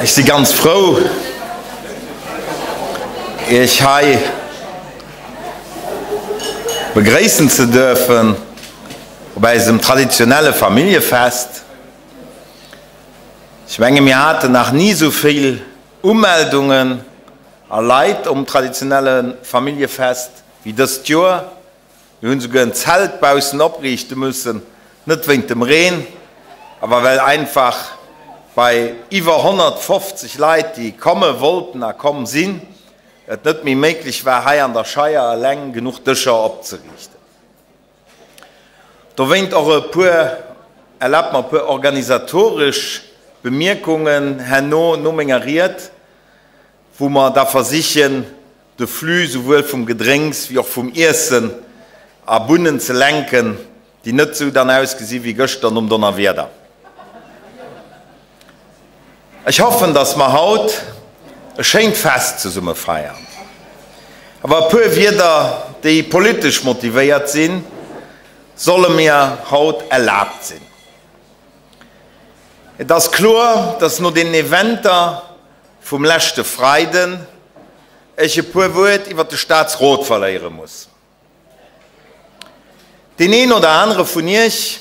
Ech si ganz frou, Iech hei begréissen ze duerfen op eisem traditionelle Familljefest. Ech menge mir haten nach ni esou vill Umeldungen a Leit um traditionelle Familljefest wéi dëst Joer. Mir hunn souguer en Zelt baussen opriichte mussen, net wéint dem Reen, awer well einfach bei iwwer 150 Leit, déi komme wollten a komm sinn, et net méi méiglech war, hei an der Scheier eleng genuch Dëscher opzeriichten. Dowéint och e puer, erlaabt mer e puer organisatoresch Bemierkungen herno no menger Ried, wou mer da versichen, de Flux souwuel vum Gedrénks wéi och vum Iessen a Bunnen ze lenken, déi net sou dann ausgesi wéi gëschter nom Donnerwieder. Ech hoffen, dass mer haut e schéint Fest zesumme feiern. Awer e puer Wierder, déi politesch motivéiert sinn, solle mir haut erlaabt sinn. Et ass kloer, dass no deenen Eventer vum leschte Freiden ech e puer Wuert iwwer de Staatsrot verléiere muss. Deen een oder anere vun Iech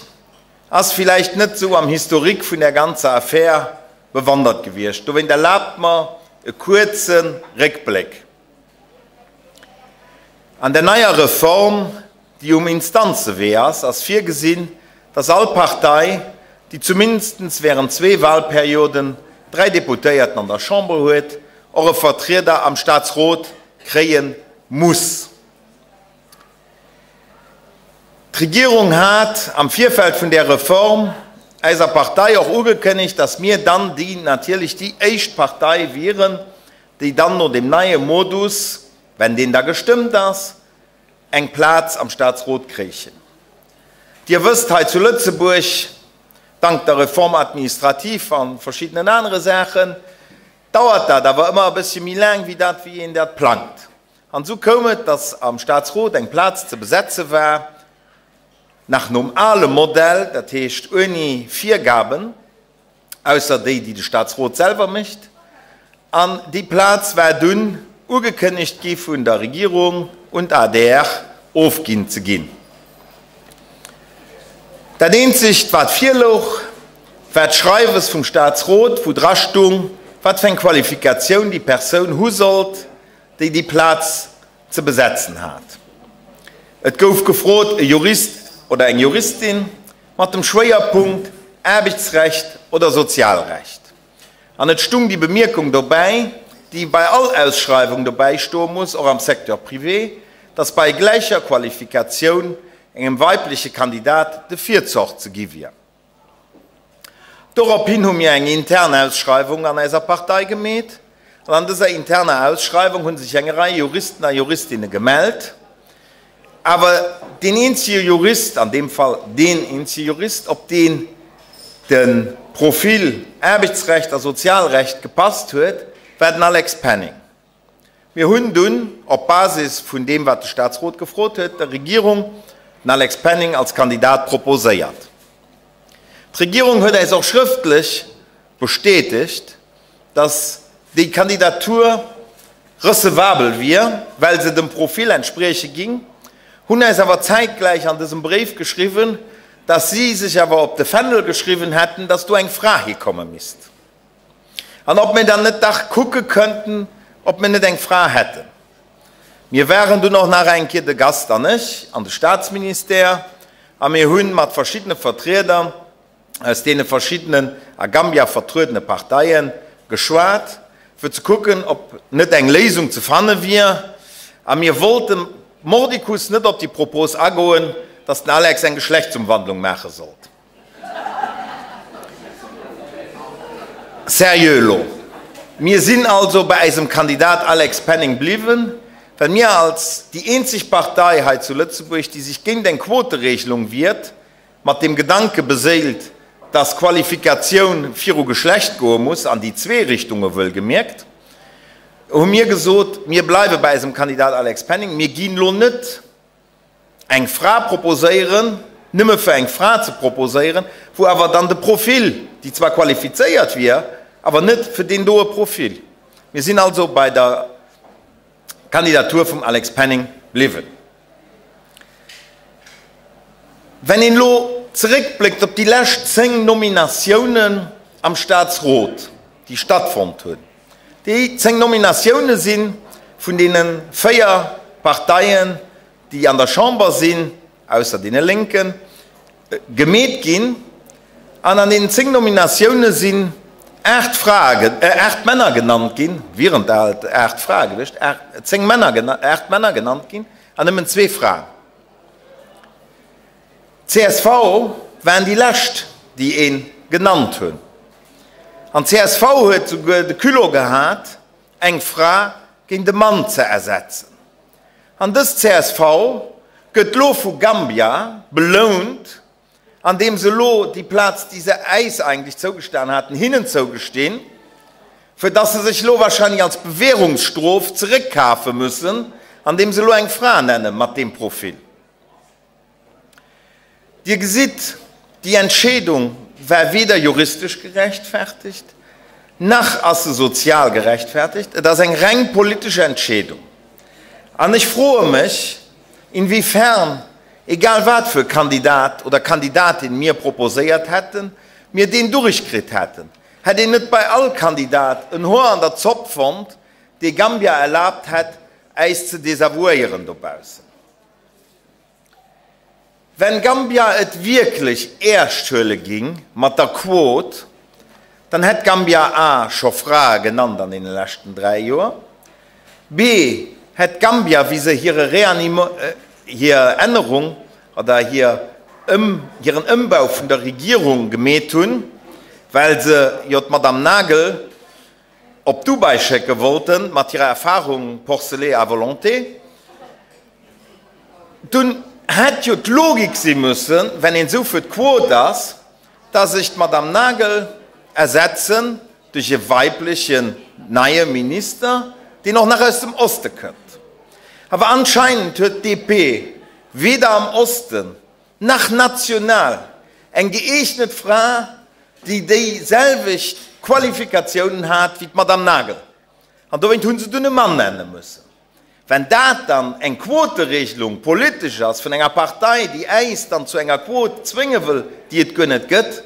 ass villäicht net esou am Historique vun där ganzer Affär bewandert gewiescht, dowéint erlaabt mer e kuerze Réckbléck. An der neier Reform, déi um Instanzewee ass, ass virgesinn, dass all Partei, déi zumindest während zwee Wahlperioden dräi Deputéierten an der Chamber huet, och e Vertrieder am Staatsrot kréie muss. D'Regierung hat am Virfeld vun där Reform eiser Partei och ugekënnegt, dass mir dann déi natierlech déi éischt Partei wieren, déi dann no dem neie Modus, wenn deen da gestëmmt ass, eng Plaz am Statsrot kréichen. Dir wësst, hei zu Lëtzebuerg, dank der Réforme administrative a verschiddenen anere Saachen, dauert dat awer ëmmer e bëssche méi laang wéi dat, wéi een dat plangt. An esou koum et, dass am Statsrot eng Plaz ze besetze war, nach nom ale Modell, dat heescht ouni Virgaben, ausser déi, déi de Statsrot selwer mécht, an déi Plaz war dunn ugekënnegt gi vun der Regierung un d'ADR ofginn ze ginn. Dat eenzegt, wat virlouch, war d'Schreiwes vum Statsrot, wou dra stung, wat fir eng Qualifikatioun déi Persoun hu sollt, déi déi Plaz ze besetzen hat. Et gouf gefrot, e Jurist oder eng Juristin mat dem Schwéierpunkt Aarbechtsrecht oder Sozialrecht. An et stung déi Bemierkung dobäi, déi bei all Ausschreiwung dobäi stoe muss, och am Secteur privé, dass bei gläicher Qualifikatioun engem weibleche Kandidat de Virzoch ze gi wier. Dorophin hu mir eng intern Ausschreiwung an eiser Partei gemeet, an an dëser interner Ausschreiwung hu sech eng Rei Juristen a Juristinne gemellt. Awer deen eenzege Jurist, an deem Fall deen eenzege Jurist, op deen de Profil Aarbechtsrecht a Sozialrecht gepasst huet, war den Alex Penning. Mir hunn dunn op Basis vun deem, wat de Statsrot gefrot huet, der Regierung den Alex Penning als Kandidat proposéiert. D'Regierung huet äis och schrëftlech bestätegt, dass déi Kandidatur recevabel wier, well se dem Profil entsprieche ging, hunn äis awer zäitgläich an dësem Bréif geschriwwen, dass si sech awer op de Fändel geschriwwen hätten, dass do eng Fra hikomme misst. An ob mir dann net dach kucke könnten, ob mir net eng Fra hätten. Mir waren dunn och nach eng Kéier, de Gast an ech, an de Staatsministère a mir hu mat verschiddene Vertrieder aus deene verschiddenen a Gambia vertruedene Parteie geschwat, fir ze kucken, ob net eng Léisung ze fanne wier. A mir wollte mordicus net op déi Propos agoen, dass den Alex eng Geschlechtsumwandlung maache sollt. Seriö elo, Mir sinn also bei äisem Kandidat Alex Penning bliwwen, well mir als déi eenzeg Partei hei zu Lëtzebuerg, déi sech géint eng Quoteregelung wiert, mat dem Gedanke beséilt, dass Qualifikatioun viru Geschlecht goe muss, an déi zwee Richtunge wuelgemierkt, hu mir gesot, mir bleiwe bei äisem Kandidat Alex Penning, mir ginn elo net eng Fra proposéieren, nëmme fir eng Fra ze proposéieren, wou awer dann de Profil, déi zwar qualifizéiert wier. awer net fir deen doe Profil. Mir sinn also bei der Kandidatur vum Alex Penning bliwwen. Wenn een elo zeréckbléckt op déi lescht 10 Nominatiounen am Staatsrot, déi stattfonnt hunn, déi 10 Nominatioune si vun deene 4 Parteien, déi an der Chamber sinn, ausser deene Lénken, gemeet ginn. An an deenen 10 Nominatioune sinn 8 Frae, 8 Männer genannt ginn, wieren et alt 8 Frae gewiescht, 10 Männer, 8 Männer genannt ginn an nëmmen zwee Fraen. D'CSV waren déi lescht, déi ee genannt hunn. An d'CSV huet souguer de Culot gehat, eng Fra géint e Mann ze ersetzen. An dës csv gëtt lo vu Gambia belount, andeem se elo déi Plaz, déi se äis eigentlech zougestan haten, hinnen zougestinn, fir dass se sech elo wahrscheinlech als Bewährungsstrof zeréckkafe müssen, andeem se elo eng Fra nenne mat deem Profil. Dir gesitt, déi Entscheedung war weder juristesch gerechtfertigt, nach ass se sozial gerechtfertigt. Et ass eng reng politesch Entscheedung. An ech froe mech, inwiefern, egal wat fir e Kandidat oder Kandidatin mir proposéiert hätten, mir deen durchkritt hätten. Hätt een net bei all Kandidat en Hoer an der Zopp fonnt, dee Gambia erlaabt hätt, äis ze desavouéieren dobaussen? Wenn Gambia et wierklech äerscht huele ging mat der Quot, dann hätt Gambia a. Scho Frae genannt an deene leschten 3 Joer, b. Hätt Gambia, wéi se hire Reanimo, hir Ännerung oder hir Ëm, hiren Ëmbau vun der Regierung gemeet hunn, well se jo d'Madame Nagel op Dubai schécke wollten, mat hirer Erfahrung Porcelet à volonté. Dunn hätt jo d'Logik si mussen, wenn een esou fir d'Quot ass, dass ech d'Madame Nagel ersetzen duerch e weiblechen neie Minister, deen och nach aus dem Oste kënnt. Awer anscheinend huet d'DP weder am Osten nach national eng gëeegnet Fra, déi déiselwecht Qualifikatiounen hat wéi d'Madame Nagel. An dowéint hu se dunn e Mann nenne mussen. Wenn dat dann eng Quoteregelung politesch ass vun enger Partei, déi äis dann zu enger Quot zwénge wëll, déi et guer net gëtt,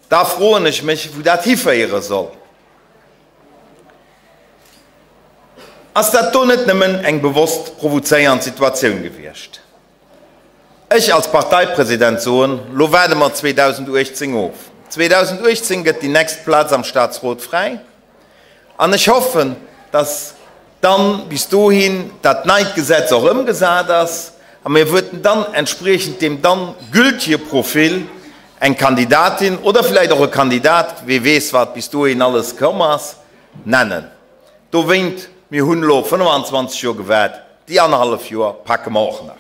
da froen ech mech, wou dat hiféiere soll. Ass dat do net nëmmen eng bewosst provozéiernd Situatioun gewiescht? Ech als Parteipresident soen, lo waarde mer 2018 of. 2018 gëtt déi nächst Plaz am Staatsrot fräi an ech hoffen, datt dann bis dohin dat neit Gesetz och ëmgesat ass a mir wuerten dann entspriechend deem dann gültige Profil eng Kandidatin oder vläicht och e Kandidat, wee weess wat bis dohin alles komm ass, nennen. Dowéint, mir hunn elo 25 Joer gewaart, déi annerhallef Joer packe mer och nach.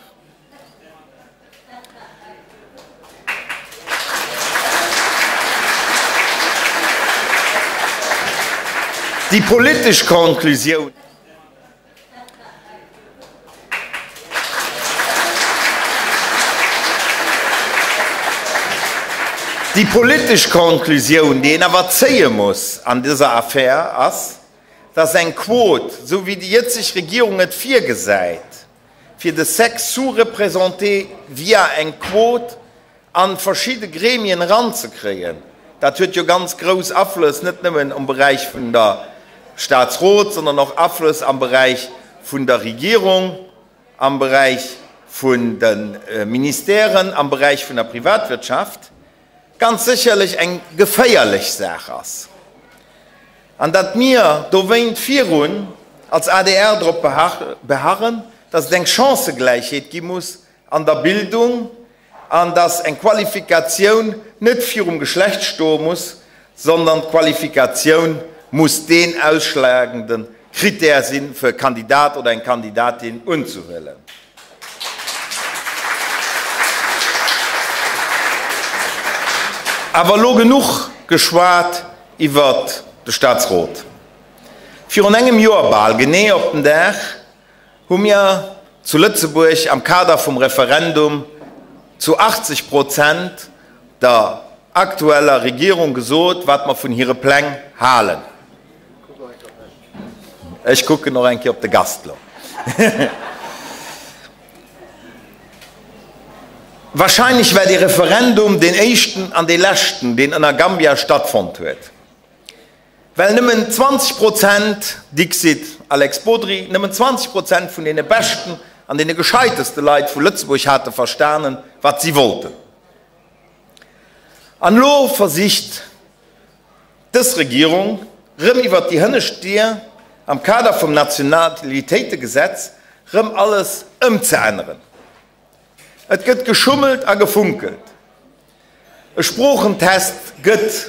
Déi politesch Konklusioun. Déi politesch Konklusioun, déi een awer zéie muss an dëser Affär, ass, dass eng Quot, esou wéi déi jëtzeg Regierung et virgesäit, fir de Sexe sous-représenté via eng Quot an verschidde Gremien eranzekréien, dat huet jo ganz grouss Aflëss net nëmmen um Beräich vun der Staatsrot, sondern och Aflëss am Beräich vun der Regierung, am Beräich vun de Ministèren, am Beräich vun der Privatwirtschaft, ganz sécherlech eng geféierlech Saach ass. An datt mir dowéint virun als adr drop beharren, datt et eng Chancëgläichheet gi muss an der Bildung, an dass eng Qualifikatioun net virum Geschlecht stoe muss, sondern d'Qualifikatioun muss deen ausschlagende Critère sinn, fir e Kandidat oder eng Kandidatin unzehuelen. Awer elo genuch geschwat iwwert de Statsrot. Virun engem Joer bal genee op den Dag hu mir zu Lëtzebuerg am Kader vum Referendum zu 80 Prozent der. aktueller Regierung gesot, wat mer vun hire Pläng halen. Ech kucken och eng Kéier op de Gast elo. Wahrscheinlech war dee Referendum deen éischten an dee leschten, deen ënner Gambia stattfonnt huet, well nëmmen 20 Prozent, dixit Alex Bodry, nëmmen 20 Prozent vun deene beschten an deene gescheiteste Leit vu Lëtzebuerg hate verstanen, wat si wollten. An elo versicht dës Regierung rëm iwwert déi hënnescht Dier am Kader vum Nationalitéitegesetz rëm alles ëmzeänneren. Et gëtt geschummelt a gefunkelt. E Sproochentest gëtt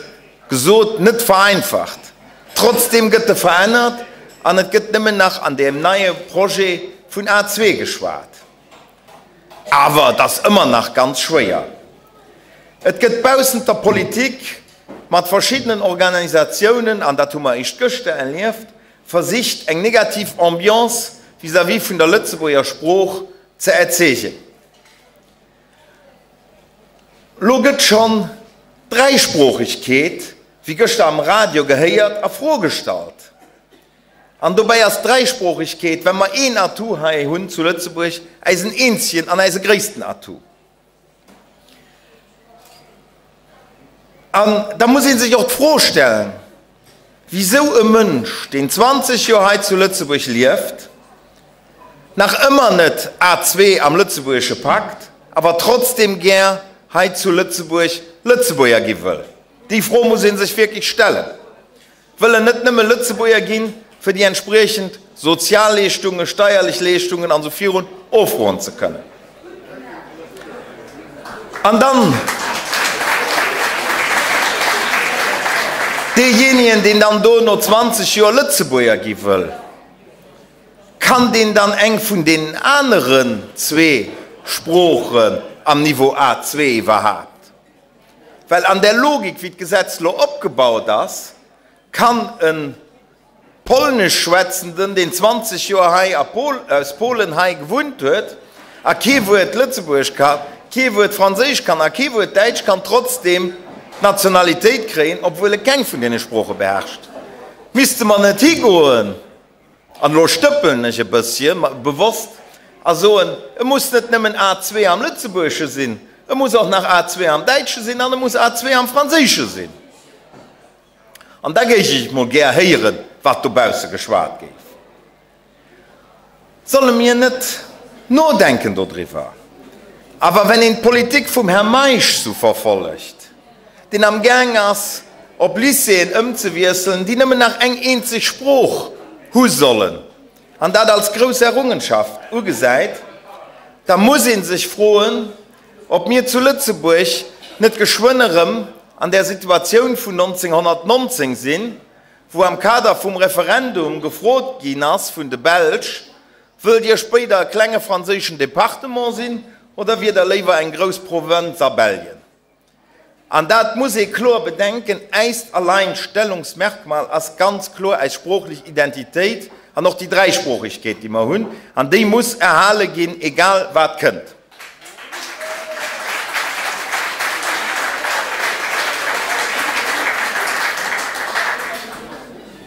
gesot net vereinfacht, trotzdeem gëtt e verännert an et gëtt nëmmen nach an deem neie Projet vun A2 geschwat. Awer et ass ëmmer nach ganz schwéier. Et gëtt baussent der Politik mat verschiddenen Organisatiounen, an dat hu mer éischt gëschter erlieft, versicht eng negativ Ambiance vis-à-vis vun der Lëtzebuerger Sprooch ze erzeegen. Lo gëtt schonn d'Dräisproochegkeet, wéi gëschter am Radio gehéiert, a Fro gestallt. An dobäi ass d'Dräisproochegkeet, wa mer een Atout hei hunn zu Lëtzebuerg, eisen eenzegen an eise gréissten Atout. An da muss ee sech och d'Fro stellen, wisou e Mënsch, deen 20 Joer hei zu Lëtzebuerg lieft, nach ëmmer net A2 am Lëtzebuergesche packt, awer trotzdem gär hei zu Lëtzebuerg Lëtzebuerger gi wëll. Déi Fro muss ee sech wierklech stellen. Wëllen net nëmme Lëtzebuerger ginn, fir déi entspriechend Sozialleeschtungen, steierlech Leeschtungen an esou virun ofroen ze kënnen. An dann deejéinegen, deen dann do no 20 Joer Lëtzebuerger gi wëll, kann deen dann eng vun deenen aneren zwee Sproochen am Niveau A2 iwwerhaapt? Well an där Logik, wéi d'Gesetz elo opgebaut ass, kann e Polneschschwätzenden, deen 20 Joer hei a Pol, aus Polen hei gewunnt huet a kee Wuert Lëtzebuergesch kann, kee Wuert Franséisch kann a kee Wuert Däitsch kann, trotzdeem d'Nationalitéit kréien, obwuel e keng vun deene Sprooche beherrscht. Misste mer net higoen An elo stëppelen ech e bëssche bewosst a soen, e muss net nëmmen A2 am Lëtzebuergesche sinn, e muss och nach A2 am Däitsche sinn an e muss A2 am Franséische sinn. An da géif ech mol gär héieren, wat dobausse geschwat géif. Solle mir net nodenken dodriwwer? Awer wenn een d'Politik vum Här Meisch sou verfollegt, deen am gaang ass op Lycéeën ëmzewiesselen, déi nëmmen nach eng eenzeg Sprooch hu sollen, an dat als grouss Errungenschaft ugesäit, da muss ee sech froen, ob mir zu Lëtzebuerg net geschwënn erëm an där Situatioun vun 1919 sinn, wou am Kader vum Referendum gefrot ginn ass vun de Belsch, Wëllt Dir spéider e klenge franséischen Departement sinn oder wier Der léiwer eng grouss Provënz a Belgien? An dat muss ee kloer bedenken, Äist Alleinstellungsmerkmal ass ganz kloer äis sproochlech Identitéit an och déi Dräisproochegkeet, déi mer hunn, an déi muss erhale ginn, egal wat kënnt.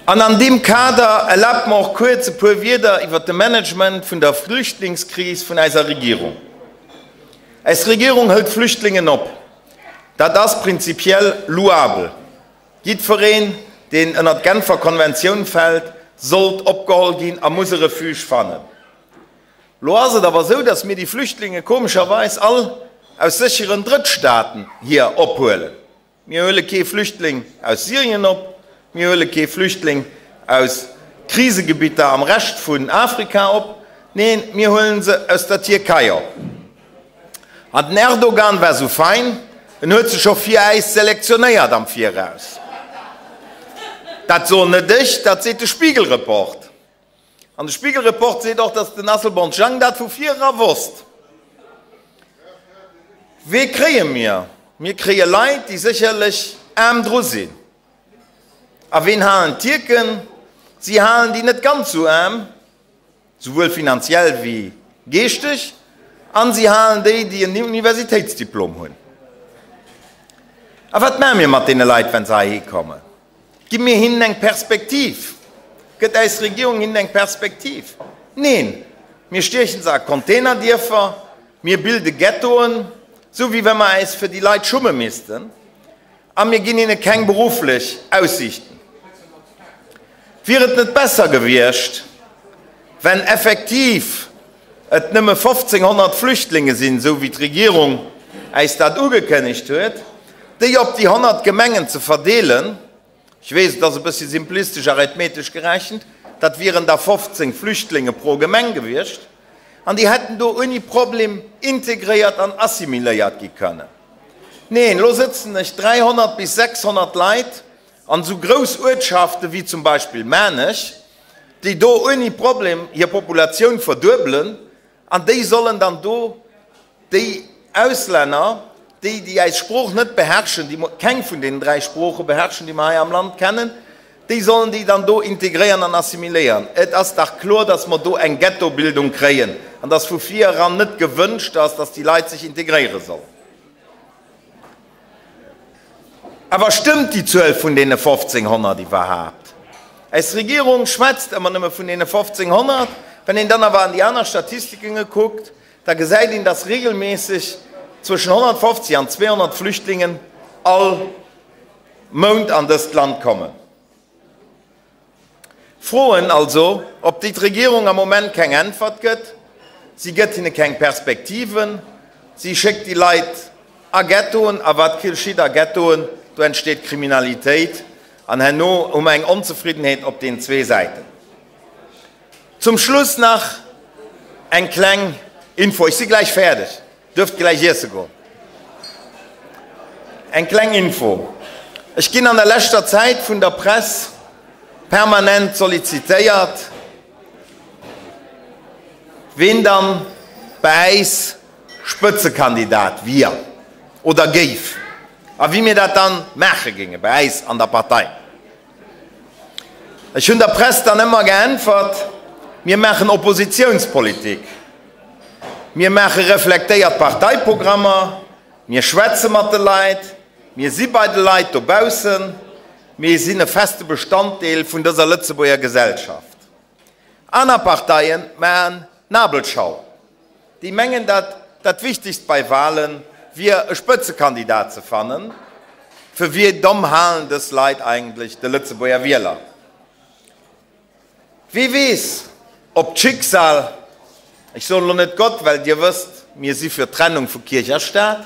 An an deem Kader erlaabt mer och kuerz e puer Wierder iwwert de Management vun der Flüchtlingskris vun äiser Regierung. Äis Regierung hëlt Flüchtlingen op. Dat ass prinzipiell louabel. Jiddwereen, deen ënnert d'Genfer Konventioun fält, sollt opgeholl ginn a muss e Refuge fannen. Lo ass et awer esou, datt mir déi Flüchtlinge komescherweis all aus sécheren Drëttstaaten hier ophuelen. Mir huele kee Flüchtling aus Syrien op, mir huele kee Flüchtling aus Krisegebitter am Rescht vun Afrika op, neen, mir huele se aus der Tierkei op. An den Erdogan war sou fein, en huet se scho fir äis selektionéiert am Viraus. Dat soen net ech, dat seet de Spiegelreport. An de Spiegelreport seet och, datt den Asselborn Jang dat vu vir era wosst. Wee kréie mir? Mir kréie Leit, déi sécherlech aarm dru sinn. A ween halen d'Tierken? Si halen déi net ganz sou aarm, souwuel finanziell wéi geeschteg, an si halen déi, déi en Universitéitsdiplom hunn. A wat maache mir mat deene Leit, wa se heihi kommen? Gi mir hinnen eng Perspektiv? Gëtt äis Regierung hinnen eng Perspektiv? Neen, mir stiechen se a Containerdierfer, mir bilde Ghettoen, sou wéi wa mer äis fir déi Leit schumme missten, a mir ginn hinne keng berufflech Aussiichten. Wier et net besser gewiescht, wenn effektiv et nëmme 1.500 Flüchtlinge sinn, esou wéi d'Regierung äis dat ugekënnegt huet, déi op déi 100 Gemengen ze verdeelen? Ech weess, et ass e bëssi simplistesch arithmetesch gerechent, dat wieren da 15 Flüchtlinge pro Gemeng gewiescht, an déi hätten do ouni Problem integréiert an assimiléiert gi kënnen. Neen, elo sëtzen ech 300 bis 600 Leit an esou grouss Uertschaften wéi zum Beispill Maarnech, déi do ouni Problem hir Populatioun verduebelen, an déi sollen dann do déi Auslänner, déi déi äis Sprooch net beherrschen, déi keng vun deenen 3 Sprooche beherrschen, déi mer hei am Land kennen, déi sollen déi dann do integréieren an assimiléieren. Et ass dach kloer, dass mer do eng Ghettobildung kréien an dass vu vir eran net gewënscht ass, dass déi Leit sech integréiere sollen. Awer stëmmt déi Zuel vun deene 1.500 iwwerhaapt? Eis Regierung schwätzt ëmmer nëmme vun deene 1.500. Wann een dann awer an déi aner Statistikinge kuckt, da gesäit een, dass regelméisseg zwëschen 150 an 200 Flüchtlingen all Mount an dëst Land kommen. Froen also, op déi d'Regierung am Moment keng Äntwert gëtt. Si gëtt hinne keng Perspektiven. Si schéckt déi Leit a Ghettoen. A wat geschitt a Ghettoen? Do entsteet Kriminalitéit. An herno hu mer eng Onzefriddenheet op den zwee Säiten. Zum Schluss nach eng kleng Info. Ech si gläich fäerdeg. Duerft gläich iesse goen. Eng kleng Info, Ech ginn an der leschter Zäit vun der Press permanent sollicitéiert, ween dann bei äis Spëtzekandidat wier oder géif a wéi mir dat dann maache géinge bei äis an der Partei. Ech hunn der Press dann ëmmer geäntwert, Mir maachen Oppositiounspolitik. Mir maache reflektéiert Parteiprogrammer, mir schwätze mat de Leit, mir si bei de Leit dobaussen, mir sinn e feste Bestanddeel vun dëser Lëtzebuerger Gesellschaft. Aner Parteie maachen Nabelschau. Déi mengen, dat dat Wichtegst bei Wale wier e Spëtzekandidat ze fannen. Fir wéi domm halen dës Leit eigentlech de Lëtzebuerger Wieler? Wie weess, ob d'Schicksal, ech soen elo net Gott, well Dir wësst, mir si fir d'Trennung vu Kierch a Staat,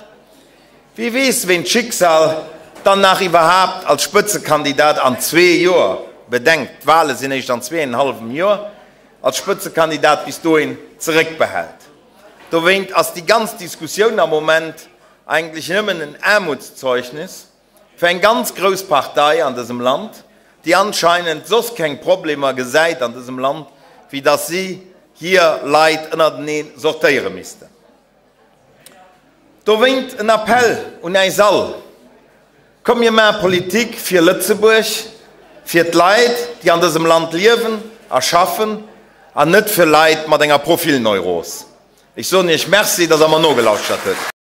wie weess, ween d'Schicksal dann nach iwwerhaapt als Spëtzekandidat an zwee Joer, bedenkt, d'Wale sinn éischt an zweeënhallwem Joer, als Spëtzekandidat bis dohin zeréckbehält. Dowéint ass déi ganz Diskussioun am Moment eigentlech nëmmen en Aarmutszeugnis fir eng ganz grouss Partei an dësem Land, déi anscheinend soss keng Problemer gesäit an dësem Land, wéi dass si hir Leit ënnertenee sortéiere missten. Dowéint en Appell un äis all, Komm mir maache Politik fir Lëtzebuerg, fir d'Leit, déi an dësem Land liewen a schaffen, an net fir Leit mat enger Profilneuros. Ech soen Iech Merci, dass Der mer nogelauschtert hutt.